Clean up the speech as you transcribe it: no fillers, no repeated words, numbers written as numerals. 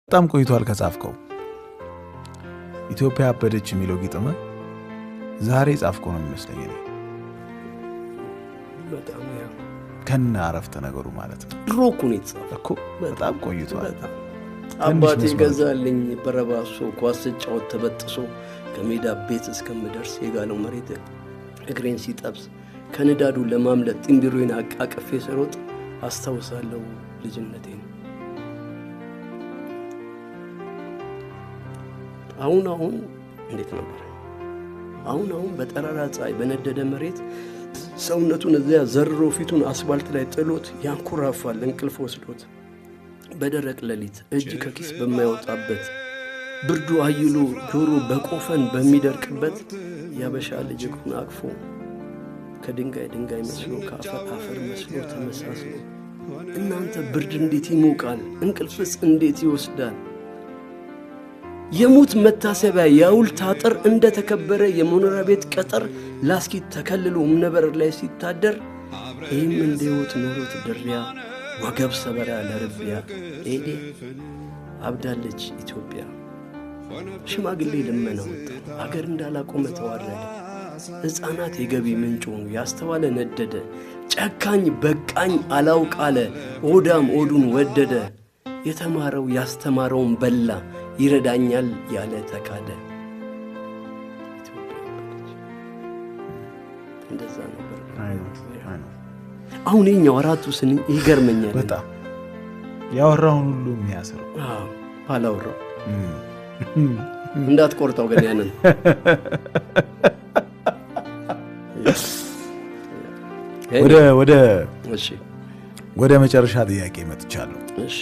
በጣም ቆይቷል ከጻፍከው። ኢትዮጵያ አበደች የሚለው ግጥም ዛሬ ጻፍከው ነው የሚመስለኝ እኔ። በጣም ያው ከነ አረፍተ ነገሩ ማለት ነው። ድሮ እኮ ነው የተጻፈው። እኮ በጣም ቆይቷል። በጣም። ትንሽ አባቴ መስመሮች። ገዛልኝ በረባሶ፣ ኳስ ስጫወት ተበጥሶ፣ ከሜዳ ቤት እስከምደርስ የጋለው መሬት እግሬን ሲጠብስ፣ ከንዳዱ ለማምለጥ ጢምቢሮዬን አቃቅፌ ስሮጥ አስታውሳለሁ ልጅነቴን። አሁን አሁን እንዴት ነበር? አሁን አሁን በጠራራ ፀሐይ በነደደ መሬት ሰውነቱን እዚያ ዘርሮ ፊቱን አስፋልት ላይ ጥሎት ያንኮራፋል እንቅልፍ ወስዶት። በደረቅ ሌሊት እጅ ከኪስ በማይወጣበት፣ ብርዱ አይሎ ጆሮ በቆፈን በሚደርቅበት፣ ያበሻ ልጅ እግሩን አቅፎ ከድንጋይ ድንጋይ መስሎ ከአፈር አፈር መስሎ ተመሳስሎ፣ እናንተ ብርድ እንዴት ይሞቃል? እንቅልፍስ እንዴት ይወስዳል? የሙት መታሰቢያ የሐውልት አጥር እንደተከበረ የመኖሪያ ቤት ቅጥር ላስኪት ተከልሎ እምነበረድ ላይ ሲታደር፣ ይህም እንደ ሕይወት ኖሮት ድሪያ ወገብ ሰበሪያ ለርቢያ ኤዴ አብዳለች ኢትዮጵያ። ሽማግሌ ልመና ወጣ፣ አገር እንዳላቆመ ተዋረደ። ሕፃናት የገቢ ምንጭ ሆኑ፣ ያስተዋለ ነደደ። ጨካኝ በቃኝ አላውቅ አለ፣ ሆዳም ሆዱን ወደደ። የተማረው ያስተማረውን በላ፣ ይረዳኛል ያለ ተካደ። ኢትዮጵያ አበደች። እንደዛ ነበር። አይ ነው፣ አይ ነው። አሁን የኛው አራቱ ስንኝ ይገርመኛል። በጣም ያወራውን ሁሉ የሚያስር። አዎ፣ ባላወራው እንዳትቆርጠው ግን ያንን። ወደ እሺ። ወደ መጨረሻ ጥያቄ መጥቻለሁ። እሺ።